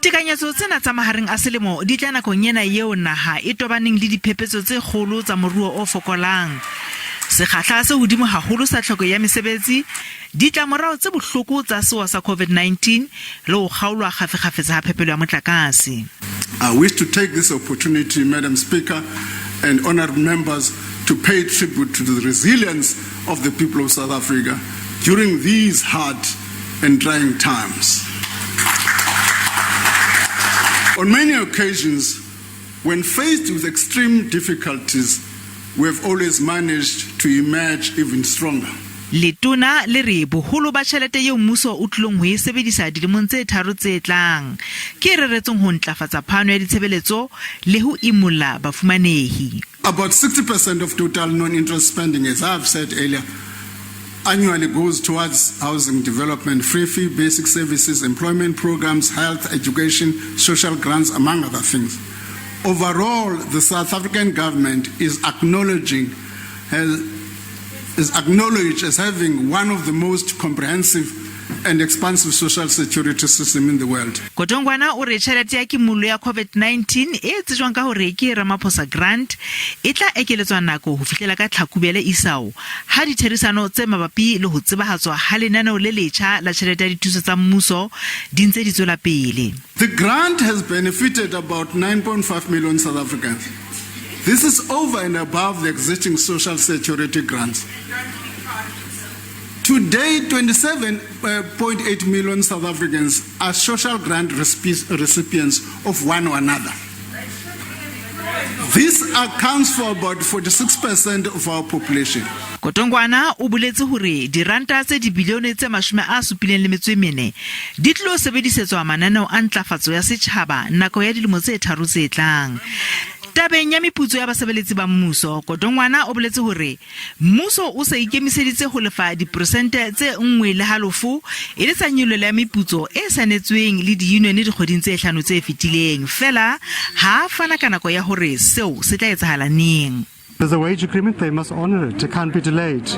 Ditekanyetso tsena tsa mahareng a selemo di tla nakong ena eo naha e tobaneng le diphephetso tse kgolo tsa moruo o fokolang, sekgahla se hodimo haholo sa tlhoko ya mesebetsi, ditlamorao tse bohloko tsa sewa sa COVID-19 le ho kgaolwa kgafekgafetsa ha phepelo ya motlakase. I wish to take this opportunity, Madam Speaker and honourable members, to pay tribute to the resilience of the people of South Africa during these hard and trying times. On many occasions, when faced with extreme difficulties, we have always managed to emerge even stronger. Letona le re boholo ba tjhelete eo mmuso o tlilong ho e sebedisa dilemong tse tharo tse tlang ke e reretsweng ho ntlafatsa phano ya ditshebeletso le ho imulla bafumanehi. About 60% of total non-interest spending, as I have said earlier, annually goes towards housing development, free fee, basic services, employment programs, health, education, social grants, among other things. Overall, the South African government is acknowledging has, is acknowledged as having one of the most comprehensive and expansive social security system in the world. Godongwana o re tjhelete ya kimollo ya COVID-19 e tsejwang ka hore ke Ramaphosa Grant e tla ekeletswa nako ho fihlela ka Tlhakubele isao ha ditherisano tse mabapi le ho tsebahatswa ha lenaneo le letjha la tjhelete ya dithuso tsa mmuso di ntse di tswela pele. The grant has benefited about 9.5 million South Africans. This is over and above the existing social security grants. Today, 27.8 million South Africans are social grant recipients of one or another. This accounts for about 46% of our population. Godongwana o boletse hore diranta tse dibilione tse 74 di tlilo sebedisetswa mananeo a ntlafatso ya setjhaba nako ya dilemo tse tharo tse tlang. Tabeng ya meputso ya basebeletsi ba mmuso, Godongwana o boletse hore Mmuso o se ikemiseditse ho lefa diperesente tse nngwe le halofo e le tsa nyollelo ya meputso e saenetsweng le diyunione dikgweding tse hlano tse fetileng, feela ha a fana ka nako ya hore seo se tla etsahala neng. There's a wage agreement, they must honor it. It can't be delayed.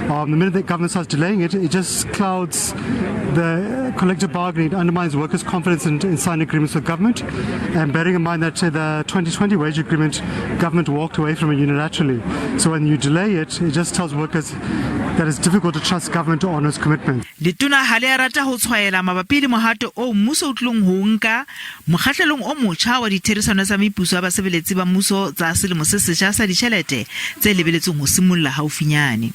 Um, the minute the government starts delaying it, it just clouds the collective bargaining, it undermines workers' confidence in, in signing agreements with government. And bearing in mind that uh, the 2020 wage agreement, government walked away from it unilaterally. So when you delay it, it just tells workers that it's difficult to trust government to honor its commitment. Letona ha le a rata ho tshwaela mabapi le mohato oo mmuso o tlilong ho o nka mokgahlelong o motjha wa ditherisano tsa meputso ya basebeletsi ba mmuso tsa selemo se setjha sa ditjhelete tse lebeletsweng ho simolla haufinyane.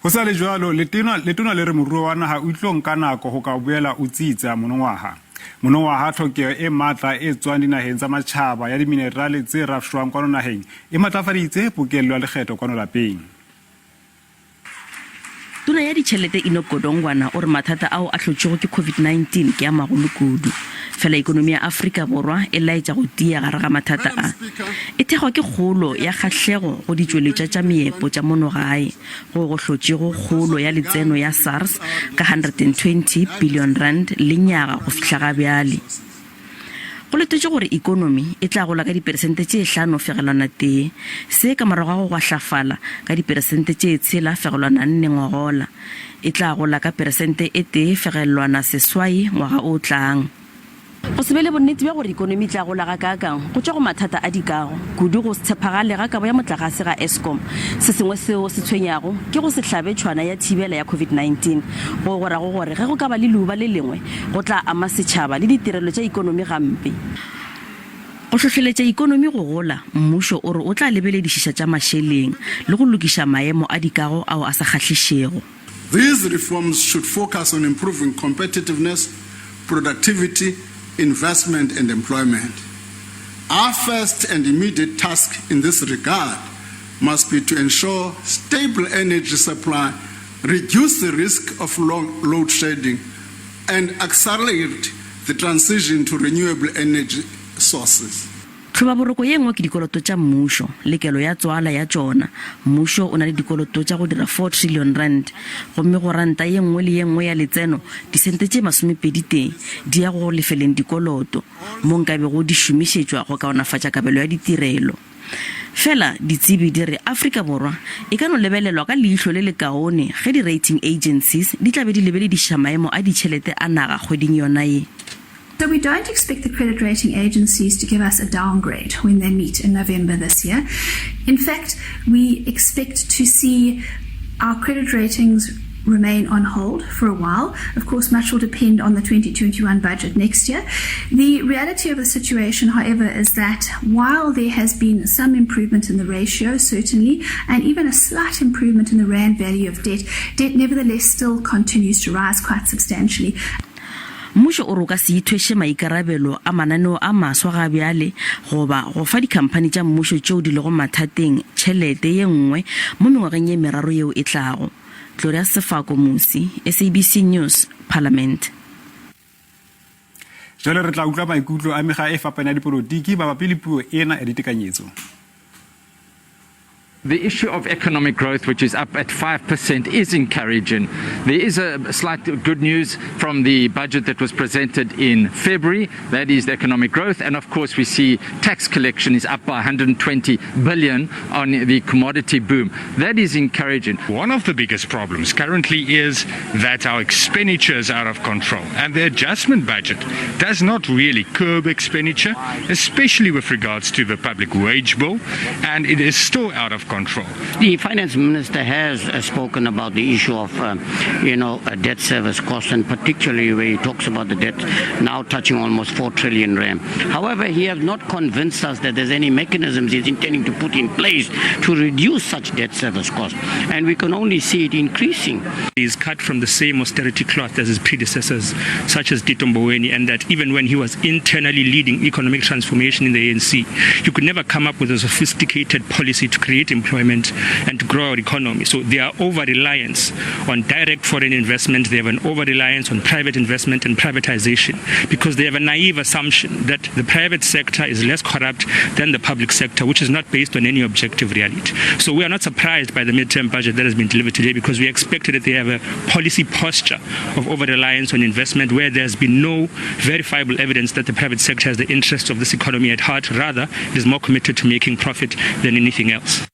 Ho sa le jwalo, letona, letona le re moruo wa naha o tlo nka nako ho ka boela o tsitsa monongwaha. Monongwaha tlhokeho e matla e tswang dinaheng tsa matjhaba ya diminerale tse rafshwang kwano naheng e matlafaditse pokello ya lekgetho kwano lapeng. Tona ya ditšhelete Enoch Godongwana o re mathata ao a hlotšwego ke COVID-19 ke a magolo kudu. Fela ikonomi ya Afrika Borwa e laetša go tia gare ga mathata a. E thekgwa ke kgolo ya kgahlego go ditšweletšwa tša meepo tša mono gae, goo go hlotšego kgolo ya letseno ya SARS ka R120 billion lenyaga go fihla ga bjale. Go letetšwe gore ikonomi e tla gola ka diperesente tše 5.1, se ka morago ga go gwahlafala ka diperesente tše 6.4 ngogola. E tla gola ka peresente e 1.8 ngwaga o tlang. Go se be le bonnete bja gore ikonomi e tla gola gakaakang go tšwa go mathata a dikago, kudu go se tshepagale ga kabo ya motlakase ga Eskom. Se sengwe seo se tshwenyago ke go se hlabe tšhwana ya thibela ya COVID-19, goo go rago gore ge go ka ba le leuba le lengwe go tla ama setšhaba le ditirelo tša ikonomi gampe. Go hlohleletša ikonomi go gola, mmušo o re o tla lebeledišiša tša mašeleng le go lokiša maemo a dikago ao a sa kgahlišego. These reforms should focus on improving competitiveness, productivity, investment and employment. Our first and immediate task in this regard must be to ensure stable energy supply, reduce the risk of long load shedding and accelerate the transition to renewable energy sources. Tlhobaboroko ye nngwe ke dikoloto tša mmušo le kelo ya tswala ya tšona. Mmušo o na le dikoloto tša go dira R4 trillion gomme go ranta ye nngwe le ye nngwe ya letseno disente tše masomepeditee di ya go lefeleng dikoloto mo nkabego di šomišetšwa go kaonafatša kabelo ya ditirelo. Fela ditsebi di re Afrika Borwa e ka no lebelelwa ka leihlo le lekaone ge di-rating agencies di tla be di lebeledišiša maemo a ditšhelete a naga kgweding yona ye. So we don't expect the credit rating agencies to give us a downgrade when they meet in November this year. In fact, we expect to see our credit ratings remain on hold for a while. Of course, much will depend on the 2021 budget next year. The reality of the situation, however, is that while there has been some improvement in the ratio, certainly, and even a slight improvement in the rand value of debt, debt nevertheless still continues to rise quite substantially. Mmušo o re o ka se ithweše maikarabelo a mananeo a maswa ga bjale goba go fa dikhamphani tša mmušo tšeo di lego mathateng tšhelete ye nngwe mo mengwageng ye meraro yeo e tlago. Gloria Sefako Musi, SABC News, Parliament. Jwale re tla utlwa maikutlo a mekga e fapaneng ya dipolotiki mabapi le puo ena ya ditekanyetso. The issue of economic growth, which is up at 5%, is encouraging. There is a slight good news from the budget that was presented in February. That is the economic growth. And of course, we see tax collection is up by 120 billion on the commodity boom. That is encouraging. One of the biggest problems currently is that our expenditure is out of control. And the adjustment budget does not really curb expenditure, especially with regards to the public wage bill. And it is still out of control. The finance minister has uh, spoken about the issue of, uh, you know, uh, debt service costs, and particularly where he talks about the debt now touching almost 4 trillion rand. However, he has not convinced us that there's any mechanisms he's intending to put in place to reduce such debt service costs, and we can only see it increasing. He's cut from the same austerity cloth as his predecessors, such as Tito Mboweni, and that even when he was internally leading economic transformation in the ANC, he could never come up with a sophisticated policy to create employment and to grow our economy. So their over-reliance on direct foreign investment, they have an over-reliance on private investment and privatization because they have a naive assumption that the private sector is less corrupt than the public sector, which is not based on any objective reality. So we are not surprised by the midterm budget that has been delivered today because we expected that they have a policy posture of over-reliance on investment where there's been no verifiable evidence that the private sector has the interests of this economy at heart. Rather, it is more committed to making profit than anything else.